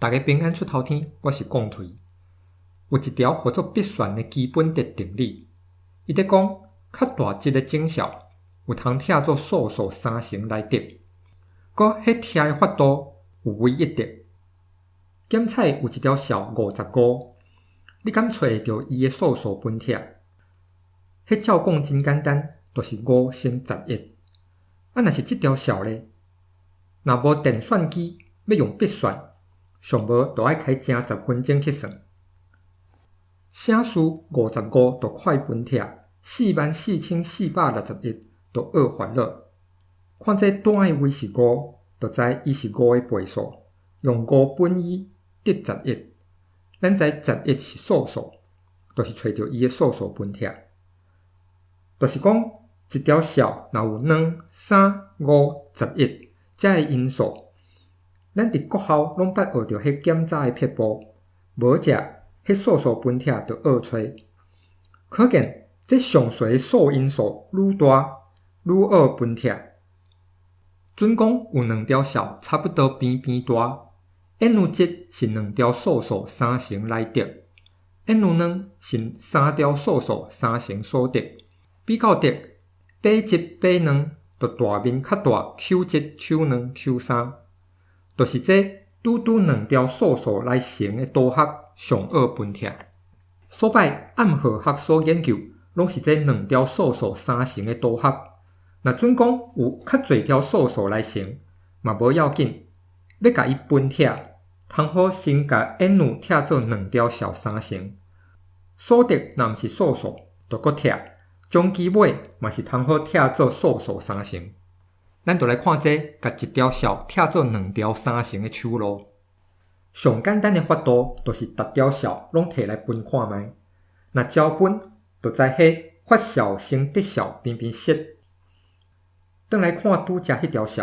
逐家平安出頭天，我是貢腿。有一條號做筆算的基本的定理，伊咧講較大質的整數有通拆做素數三成來得，閣彼拆的法度有唯一的。檢採有一條數55，你敢揣會著伊的素數分拆？彼照講真簡單，就是5乘11。啊，若是這條數咧，若無電算機，欲用筆算，上無就愛開成10分鐘去算。啥事55就快分拆，44,461就僫煩惱。看這單的位是五，就知伊是五的倍數，用五分伊得十一。咱知十一是素數，就是揣著伊的素數分拆。就是講，一條數若有兩、三、五、十一遮的因數，咱佇國校攏捌學著彼檢查的撇步，無者彼素數分拆就僫揣。可見這上細的素因數愈大，愈僫分拆。準講有兩條數差不多平平大，n 一是兩條素數三乘來得，n 兩是三條素數三乘所得。比較得八一八兩就大面較大 Q 一 Q 兩 Q 三，就是這拄拄兩條素數來乘的組合上僫分拆。所擺暗號學所研究，攏是這兩條素數三乘的組合。若準講有較濟條素數來乘，嘛無要緊，欲共伊分拆，通好先共 n 拆做兩條數三乘，所得若毋是素數，就閣拆，將其尾嘛是通好拆做素數三乘。咱就來看這共一條數拆做兩條三乘的手路。上簡單的法度，就是逐條數攏提來分看覓。若交分，就知彼發數乘得數平平實。轉來看拄才彼條數，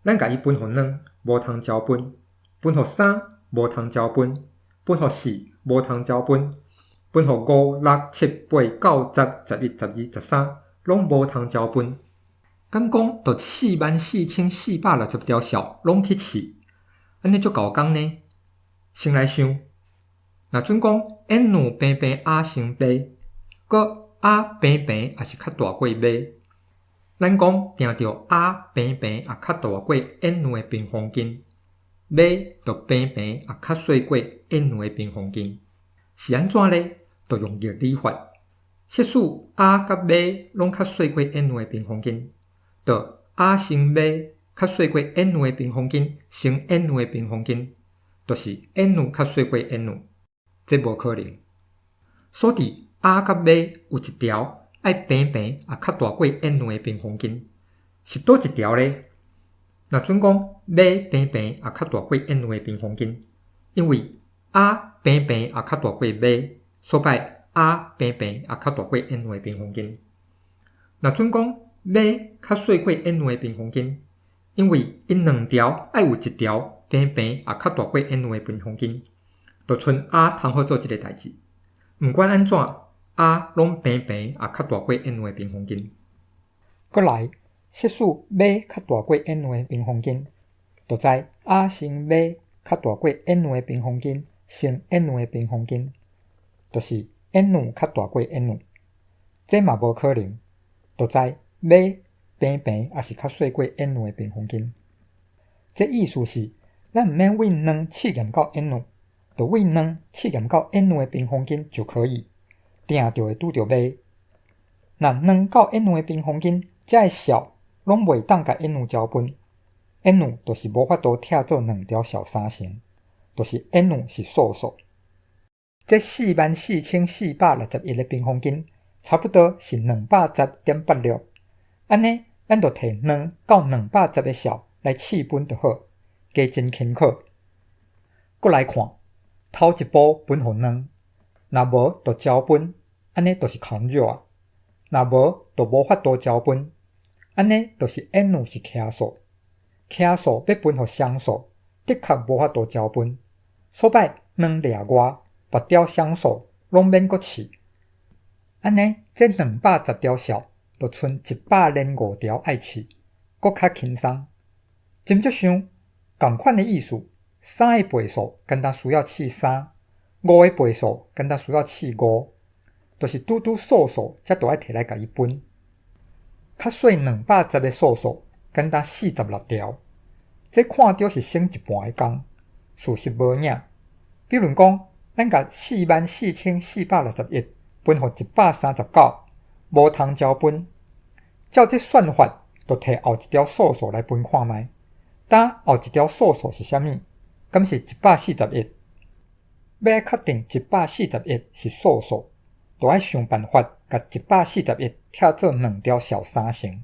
咱共伊分予兩，無通交分；分予三，無通交分；分予四，無通交分；分予五、六、七、八、九、十、十一、十二、十三，攏無通交分。敢講，就44,460條數攏去試，按呢足夠工呢？先來想，若準講 n 平平 a 乘 b，閣 a 平平也是較大過 b，咱講定著 a 平平也較大過 n 的平方根，b 就平平也較細過 n 的平方根，是按怎咧？就用逆理法，設使 a 佮 b 攏較細過 n 的平方根，就 a 乘 b 較細過 n 的平方根乘 n 的平方根，就是 n 較細過 n，這無可能。所以 a 佮 b 有一條愛平平也較大過 n 的平方根，是佗一條咧？若準講 b 平平也較大過 n 的平方根，因為 a 平平也較大過 b，所以 a 平平也較大過 n 的平方根。若準講 b 較細過 n 的平方根，因為𪜶兩條愛有一條平平也較大過 n 的平方根，就賰 a 通好做這个代誌。毋管按怎，a 攏平平也較大過 n 的平方根。閣來，設使 b 較大過 n 的平方根，就知 a 乘 b 較大過 n 的平方根乘 n 的平方根，就是 n 較大過 n。這嘛無可能，就知 b 平平也是較細過 n 的平方根。這意思是，咱毋免為兩試驗到 n，就為兩試驗到 n 的平方根就可以，定著會拄著 b。若兩到 n 的平方根，遮的數攏袂當共 n 交分，n 就是無法度拆做兩條數三成，就是 n 是素數。這44,461的平方根，差不多是210.86。按呢，咱就提兩到210的數來試分就好，加真輕巧。閣來看，頭一步分予兩，若無就交分，按呢就是空熱啊。若無就無法度交分，按呢就是 n 是奇數，奇數欲分予雙數，的確無法度交分。所擺兩掠外，別條雙數攏免閣試。按呢，這210條數就賰105條愛試，閣較輕鬆。斟酌想，仝款的意思，三的倍數敢若需要試三，五的倍數敢若需要試五，就是拄拄素數才著愛提來共伊分。較細210的素數，敢若46條，這看著是省一半的工，事實無影。比如講，咱共44,461分予139，無通交分。照這算法，就提後一條素數來分看覓。當後一條素數是啥物？敢是141？欲確定一百四十一是素數，就愛想辦法共一百四十一拆做兩條小三成。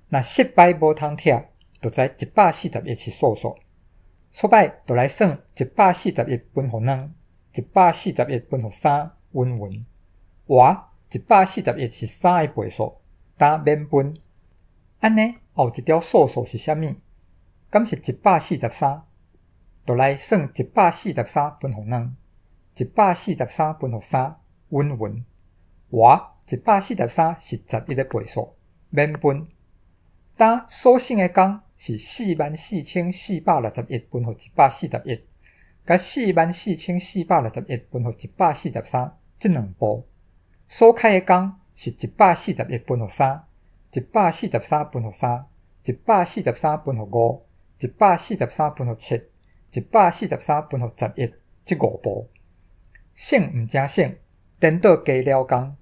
若失敗無通拆，就知一百四十一是素數。煞擺就來算一百四十一分予兩，一百四十一分予三，云云。哇，一百四十一是三的倍數，當免分。按呢後一條素數是啥物？敢是143？就來算一百四十三分予兩，一百四十三分予三，云云。哇，一百四十三是十一的倍數，免分。當所省的工是44,461分予一百四十一，佮44,461分予一百四十三，這兩步。所開的工是一百四十一分予三，一百四十三分予三，一百四十三分予五，一百四十三分予七，一百四十三分予十一，這五步。省毋成省，顛倒加了工。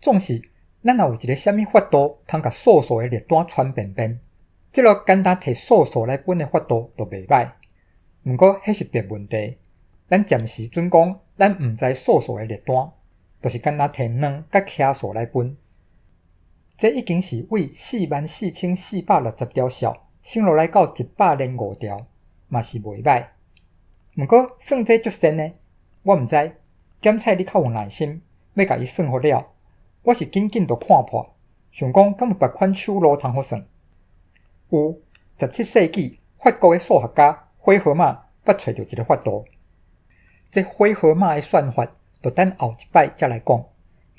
總是，咱若有一个啥物法度，通共素數的列單傳便便，這落簡單提素數來分的法度就袂䆀。毋過，彼是別問題。咱暫時準講，咱毋知素數的列單，就是敢若提兩佮奇數來分。這已經是為44,460條數省落來到105條，嘛是袂䆀。毋過算這足神的，我毋知，檢采你較有耐心，欲共伊算予了。我是緊緊就看破，想講敢有別款手路通予算？有，17世紀法國的數學家火河馬捌揣著一个法度。這火河馬的算法，就等後一擺才來講。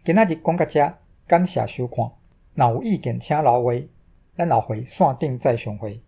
今仔日講到遮，感謝收看。若有意見，請留話。咱後回線頂再相會。